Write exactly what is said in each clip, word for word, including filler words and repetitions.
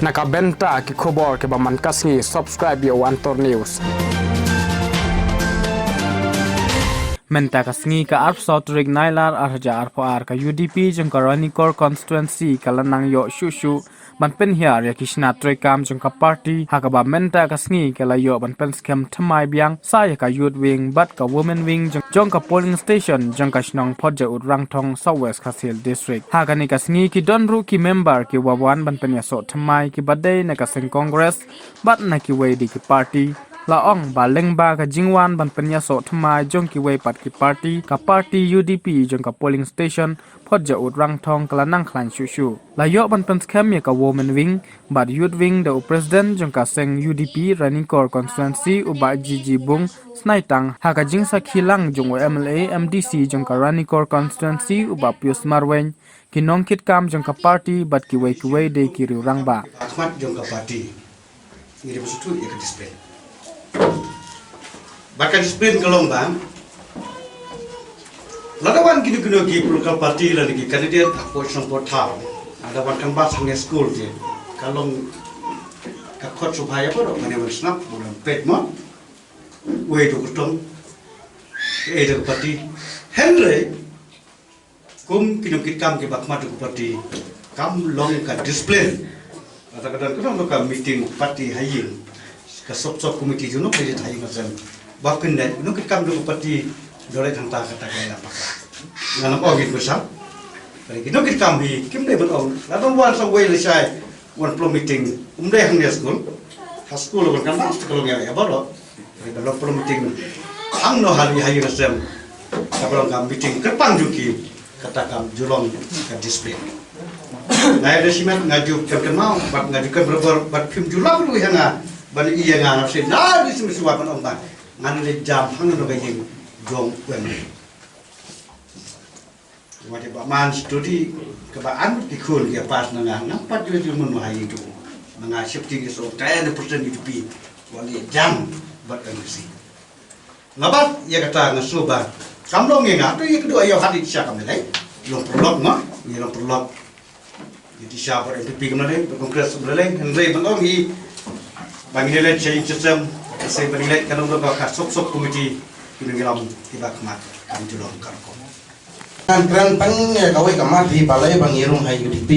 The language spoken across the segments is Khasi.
Na ka bynta ki khubor kiba man ka sngi, subscribe ïa u Antor News. Mynta ka sngi ka arphew saw tarik Nailar ar hajar arphew ar, ka U D P jong ka Ranikor constituency ka la nang ïoh shuh shuh ban pynhiar ïa ki shna treikam jong ka party, ha kaba mynta ka sngi ka la ïoh ban pynskhem thymmai biang sa ïa ka youth wing bad ka women wing jong, jong ka polling station jong ka shnong Photjaud Rangthong, South West Khasi Hills District. Ha kane ka sngi ki don ruh ki member kiba wan ban pynïasoh thymmai kiba dei na ka seng Congress bad na kiwei de ki party. La ong ba lyngba ka jingwan ban pynïasoh thymmai jong kiwei pat ki party, ka party U D P jong ka polling station Photjaud Rangthong ka la nang khlaiñ shuh shuh. La ïoh ban pynskhem ïa ka women wing bad youth wing da u president jong ka seng U D P Ranikor constituency, u Bah G G Bung Snaitang, ha ka jingsakhi lang jong u M L A M D C jong ka Ranikor constituency, u Bah Pius Marwein, ki nongkitkam jong ka party bad kiwei kiwei de ki rangbah. Khmat jong ka party. Ngi dei ban sngewthuh ïa ka discipline. Bad ka discipline ka long ba lada wan kino kino ki political party lane ki candidate hapoh shnong hapoh thaw, lada wan canvass hangne skul te ka long ka khot sngewbha ïa baroh, mane wan sngap, wan peit mo, uei u kyrtong, uei u party. Hynrei kum ki nongkitkam kiba khmat jong ka party, kam long ka discipline. Kata ka don, ka don ka meeting party ha ïing, ka sub sub committee jong ngi ha ïing ka sem. Ba pynleit nongkitkam jong ka party, dei leit hangta kata ka ïa paka. Ngan ong ïa ki nongkitkam hi kim dei ban ong, la ban wan sa wei la shai, wan plo meeting, um dei hangne skul. Ha skul wan canvass te ka long ïa baroh. Ba long plo meeting hangno ha ri ha ïing ha sem. Kaba long ka meeting kyrpang jong ki, kata kam ju long ka discipline. Nga ïa da shimet nga ju kynmaw bad nga ju kynmaw bad phim ju lap ruh ïa nga ban ïa nga na shisha na di shisha ban ong ba ngan leit jam hangno ka ïing jong u M L A. Wat ïa ba man study kaba an ki khun ki pass na nga, ngam pat ju ju mun ha ïing jong u. Ma nga shifting is all ten percent U D P. Wat ïa jam bad M D C. Nga bat ïa kata nga sngewbha. Kam long ïa nga to ïa kduh ïa u Hadi Tisha kam lei. Long paralok ma, ïa long paralok. Ïa Tisha bad N P P kam lei, bad Congress kam lei. Hynrei ban ong hi ba ngi leit sha ïing sha sem, ka sei ba ngi leit ka long ka sub sub committee. Ki nongïalam kiba khmat kam ju long ka rukom. Ngan kren tang ïa kawei ka mat hi balei ba ngi rung ha U D P.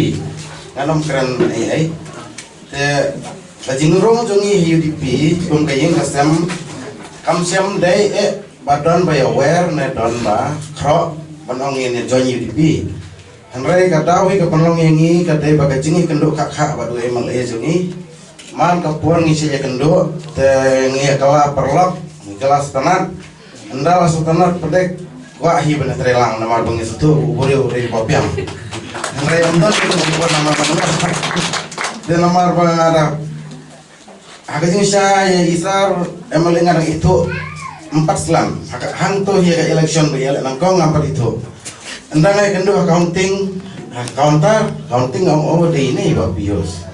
Ngan ym kren ei ei. Te ka jingrung jong ngi ha U D P kum ka ïing ka sem, kam shym dei eh ba don ba ïawer ne don ba khroh ban ong ngin ïa join U D P. Hynrei ka daw hi ka pynlong ïa ngi ka dei ba ka jingïakynduh khah khah bad u M L A jong ngi. Man ka por ngi shu ïakynduh te ngi ïa kylla paralok, ngi kylla sngewtynnat. Ynda la sngewtynnat pdeng kwah hi ban trei lang namar ba ngi sngewthuh u briew u dei ba biang. Hynrei ym don u briew namar ba ngi, te namar ba nga da ha ka jingshisha ïa i Sir M L A nga dang ithuh empat slam. Ha ka, hangto hi ka election ba ïaleh nyngkong ngam pat ithuh. Ynda nga ïakynduh ha counting, ha counter, counting ong, oh, dei ine i Bah Pius.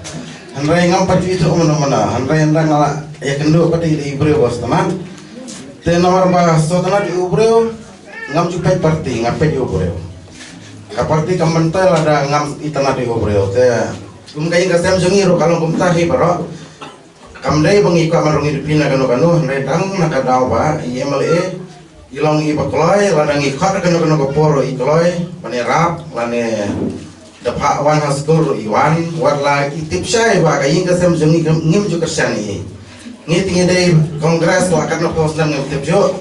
Hynrei ngam pat ju ithuh mano mano. Hynrei ynda nga la ïakynduh pat dei i briew ba sngewtynnat. Te namar ba sngewtynnat ïa u briew, ngam ju peit party, nga peit ïa u briew. Ka party kam myntoi lada ngam itynnat ïa u briew. Te kum ka ïing ka sem jong ngi ruh ka long kumta hi baroh. Kam dei ba ngi kwah ban rung U D P na kano kano, hynrei tang na ka daw ba i M L A i long iba kloi, lada ngi khot kano kano ka por i kloi ban ïarap, lane da phah wan ha skul ruh i wan. Wat la i tip shai ba ka ïing ka sem jong ngi ngim ju kyrshan ïa i. Ngi te ngi dei Congress la katno phew snem ngim tip juh.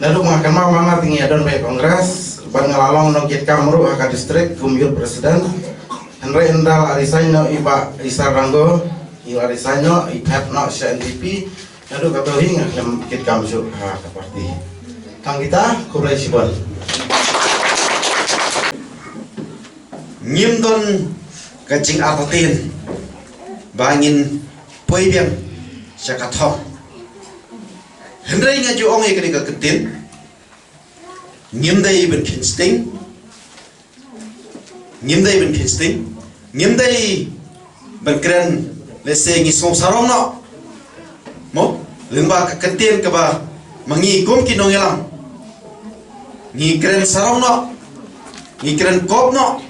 Naduh ma nga kynmaw ma nga te ngi ïa don bad Congress bad nga la long nongkitkam ruh ha ka district kum youth president. Hynrei ynda la resign noh i Bah Isar Rango, i la resign noh, i phet noh sha N P P. Naduh kato hi nga khlem kitkam shuh ha ka party. Tang kita, khublei shibun. Ngim don ka jingartatien ba ngin poi biang sha ka thong. Hynrei nga ju ong ïa kane ka kyntien, ngim dei ban kheiñ sting, ngim dei ban kheiñ sting, ngim dei ban kren lehse ngi sngew sarong noh. Mo, lyngba ka kyntien kaba ma ngi kum ki nongïalam ngi kren sarong noh, ngi kren kop noh.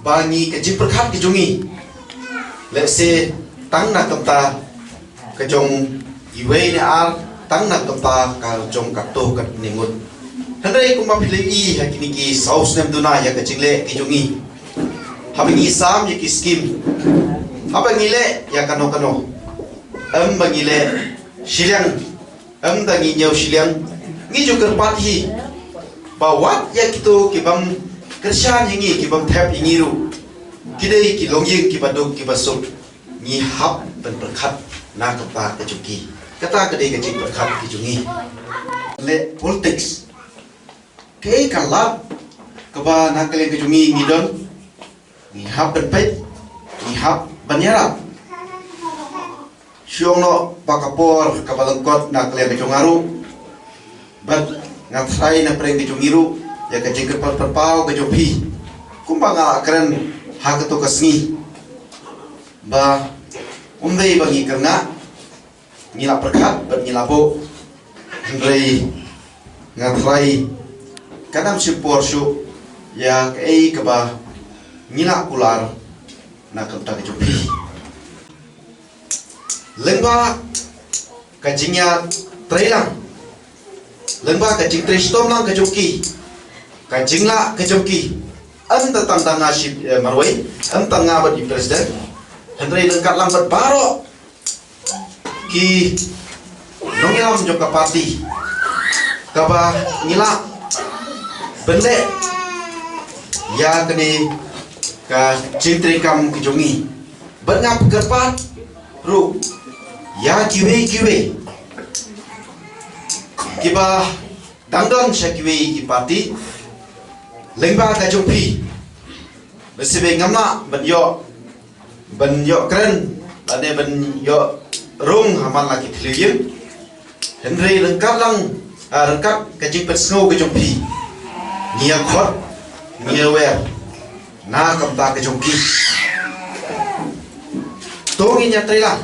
Ba ngi ka jingpyrkhat ka jong ngi Lehse tang na ka bynta ka jong iwei ne ar, tang na ka bynta ka jong katto katne ngut. Hynrei kumba phi la ïohi ha kine ki saw snem duna ïa ka jingleh ki jong ngi, haba ngi sam ïa ki skim, haba ngi leh ïa kano kano, em ba ngi leh shiliang, em da ngi ñiew shiliang, ngi ju kyrpad hi ba wat ïa kito ki bym kyrshan ïa ngi, ki bym thep ïa ngi ruh, ki dei ki longïing kiba duk kiba suk. Ngi hap ban pyrkhat na ka bynta ka jong ki. Kata ka dei ka jingpyrkhat ka jong ngi. Leh politics, kaei ka lad kaba na ka liang ka jong ngi ngi don? Ngi hap ban peit, ngi hap ban ïarap. Shu ong noh ba ka por kaba lyngkot na ka liang ka jong nga ruh, bad nga tharai na pdeng ka jong ngi ruh, ïa ka jingkyrpad pyrpaw ka jong phi, kumba nga la kren ha kato ka sngi, ba ym dei ba ngi kyrngah, ngi la pyrkhat bad ngi la buh. Hynrei nga tharai kan ym shim por shuh ïa kaei kaba ngi la kular na ka bynta ka jong phi. Lyngba ka jingïatreilang, lyngba ka jingtrei shitom lang ka jong ki, ka jinglah ka jong ki, ym tang da nga shi, eh, marwei, ym tang nga bad i president, hynrei ryngkat lang bad baroh ki nongïalam jong ka party, kaba ngi lah ban leh ïa kane ka jingtrei kam ka jong ngi. Bad nga kyrpad ruh ïa kiwei kiwei kiba dang don sha kiwei ki party, lyngba ka jong phi. Lehse ngam lah ban ïoh, ban ïoh kren lane ban ïoh rung ha man la ki thliew ïing. Hynrei ryngkat lang, ah, ryngkat ka jingpynsngew ka jong phi, ngi ïa khot, ngi ïa wer na ka bynta ka jong ki. To ngin ïatreilang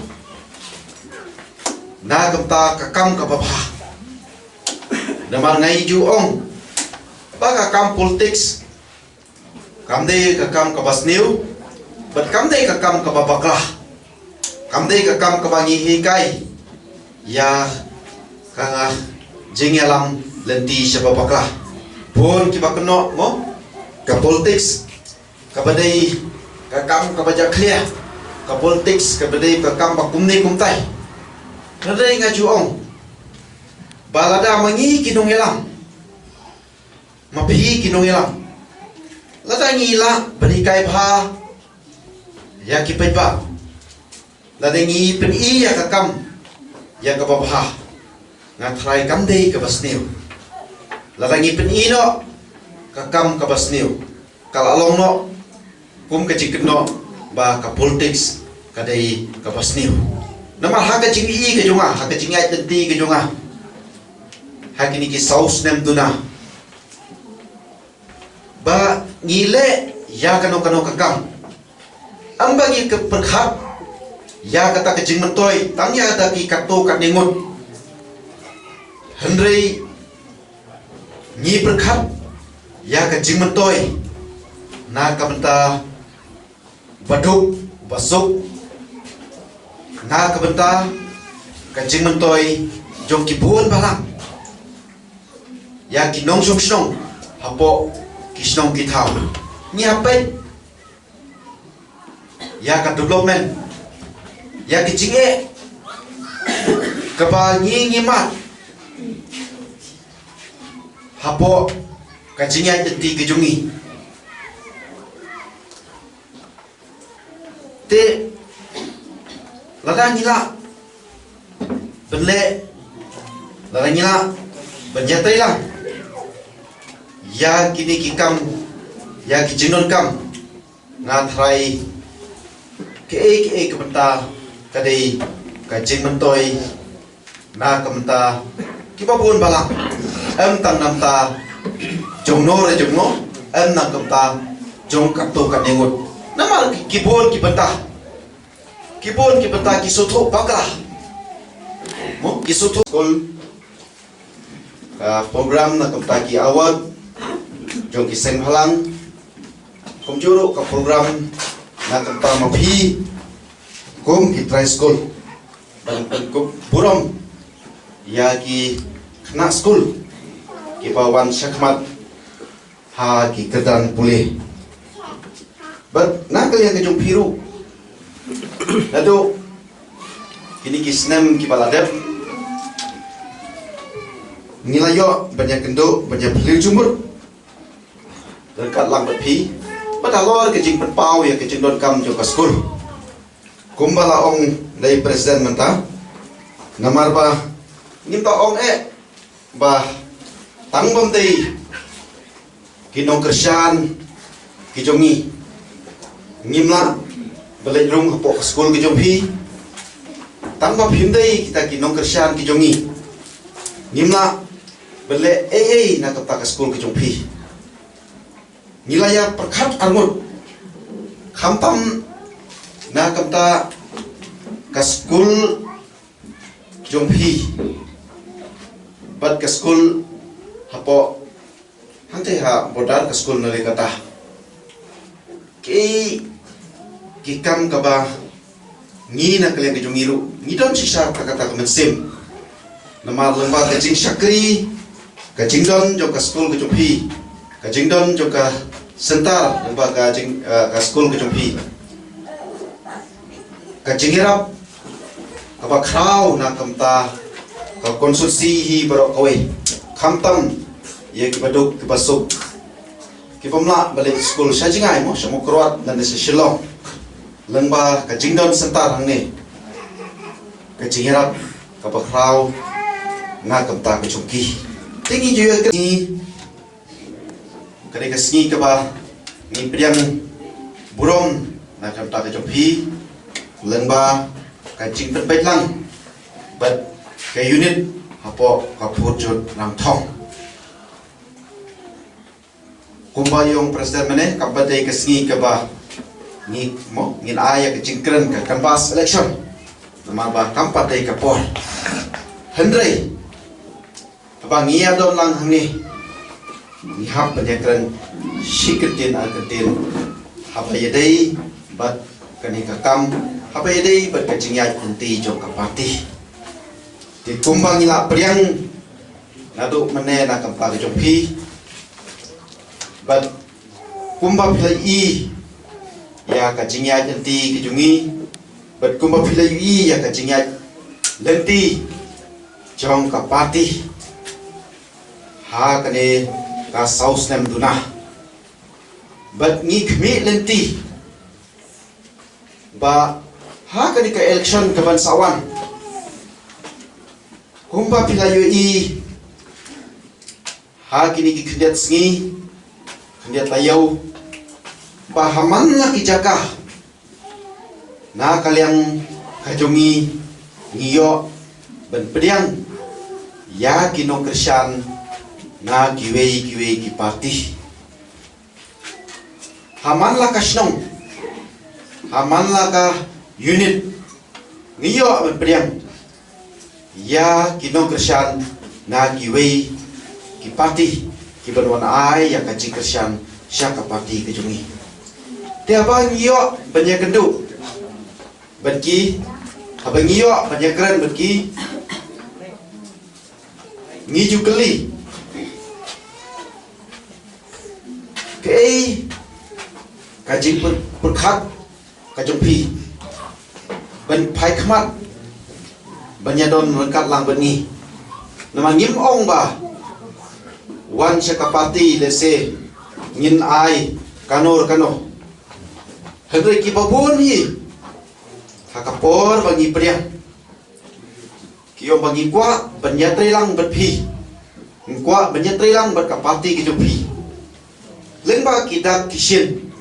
na ka bynta ka kam kaba bha. Namar nga ju ong ba ka kam politics kam dei ka kam kaba sniew, bad kam dei ka kam kaba bakla. Kam dei ka kam kaba ngi hikai ïa ka jingïalam lynti shaba bakla. Bun kiba kynnoh mo, ka politics kaba dei ka kam kaba jakhlia, ka politics kaba dei ka kam ba kumne kumtai. Hynrei nga ju ong ba lada ma ngi ki nongïalam, ma phi ki nongïalam, lada ngi lah ban hikai bha ïa ki paidbah, lada ngi pyni ïa ka kam ïa kaba bha, nga tharai kam dei kaba sniew. Lada ngi pyni noh ka kam kaba sniew, ka la long noh kum ka jingkynnoh ba ka politics ka dei kaba sniew. Namar ha ka jingïohi ka jong nga, ha ka jingïaid lynti ka jong nga ha kine ki saw snem duna, ba ngi leh ïa kano kano ka kam, ym ba ngi pyrkhat ïa kata ka jingmyntoi tang ïa kata ki katto katne ngut, hynrei ngi pyrkhat ïa ka jingmyntoi na ka bynta ba duk ba suk, na ka bynta ka jingmyntoi jong ki bun balang, ïa ki nongshong shnong hapoh ki shnong ki thaw. Ngi hap peit ïa ka development, ïa ki jingeh kaba ngi ngi mad hapoh ka jingïaid lynti ka jong ngi. Te lada ngi lah ban leh, lada ngi lah ban ïatreilang ïa kine ki kam, ïa ki jingdonkam, nga tharai kaei kaei ka bynta ka dei ka jingmyntoi na ka bynta kiba bun balang, ym tang na bynta jong no re jong no, ym na ka bynta jong katto katne ngut. Namar ki, ki bun ki bynta, ki bun ki bynta ki sngewthuh bakla mo, ki sngewthuh. Skul, ka program na ka bynta ki award jong ki seng bhalang, kumjuh ruh ka program na ka bynta ma phi Kum ki trai skul ban pynkup burom ïa ki khynnah skul kiba wan shakhmat ha ki kyrdan pule. Bad na ka liang ka jong phi ruh, naduh kine ki snem kiba la dep, ngi la ïoh ban ïakynduh, ban ïaphylliew jingmut ryngkat lang bad phi, bad halor ka jingpynpaw ïa ka jingdonkam jong ka skul, kumba la ong da i president mynta. Namar ba ngim da ong eh ba tang bym dei ki nongkyrshan ki jong ngi, ngim lah ban leit rung hapoh ka skul ka jong phi. Tang ba phim dei kita ki nongkyrshan ki jong ngi, ngim lah ban leh ei ei na kata ka skul ka jong phi. Ngi la ïa pyrkhat arngut, khamtam na kata ka skul jong phi bad ka skul hapoh hangtei ha border, ka skul Nalekata. Ki, ki kam kaba ngi na ka liang ka jong ngi ruh ngi don shisha kata ka mynsiem. Namar lyngba ka jingshakri, ka jingdon jong ka skul ka jong phi, ka jingdon jong ka center lyngba ka jing, eh, ka skul ka jong phi, ka jingïarap kaba khraw na ka bynta ka konstituensi hi baroh kawei, khamtam ïa kiba duk kiba suk, kibym lah ban leit skul sha jngai mo, sha Mawkyrwat lane sha Shillong, lyngba ka jingdon center hangne, ka jingïarap kaba khraw na ka bynta ka jong ki. Te ngi ju ïa ka ngi, ka dei ka sngi kaba ngi pdiang burom na ka bynta ka jong phi lyngba ka jingpynbeit lang bad ka unit hapoh ka Pyrjut Nangthong. Kumba i ong president mynne, kam pat dei ka sngi kaba ngi mo, ngin ai ïa ka jingkren ka canvass election, namar ba kam pat dei ka por. Hynrei haba ngi ïa don lang hangne, ngi hap ban ïa kren shi kyntien ar kyntien haba ïadei bad kane ka kam, haba ïadei bad ka jingïaid lynti jong ka party. Te kumba ngi la pdiang naduh mynne na ka bynta ka jong phi, bad kumba phi la ïohi ïa ka jingïaid lynti ka jong ngi, bad kumba phi la ïohi ïa ka jingïaid lynti jong ka party ha kane ka saw snem duna, bad ngi khmih lynti ba ha kane ka election kaban sa wan, kumba phi la ïohi ha kine ki khyndiat sngi, khyndiat taïew, ba ha man la ki jaka na ka liang ka jong ngi, ngi ïoh ban pdiang ïa ki nongkyrshan na kiwei kiwei ki party. Ha man la ka shnong, ha man la ka unit, ngi ïoh ban pdiang ïa ki nongkyrshan na kiwei ki party kiban wan ai ïa ka jingkyrshan sha ka party ka jong ngi. Te haba ngi ïoh ban ïakynduh bad ki, haba ngi ïoh ban ïakren bad ki, ngi ju kylli, kaei ka jingpyrkhat ka jong phi ban phai khmat ban ïadon ryngkat lang bad ngi? Namar ngim ong ba wan sha ka party lehse ngin ai kano re kano. Hynrei kiba bun hi, ha ka por ba ngi pdiang, ki ong ba ngi kwah ban ïatrei lang bad phi, ngi kwah ban ïatrei lang bad ka party ka jong phi. Lyngba ki dak ki shin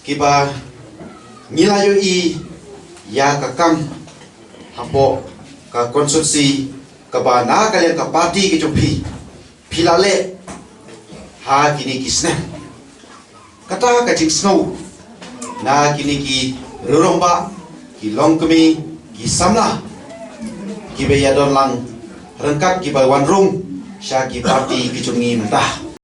kiba ngi la ïohi ïa ka kam hapoh ka konstituensi kaba na ka liang ka party ka jong phi, phi la leh ha kine ki snem. Kata ka jingsngew na kine ki rangbah, ki longkmie, ki samla kiba ïadon lang ryngkat kiba wan rung sha ki party ki jong ngi mynta.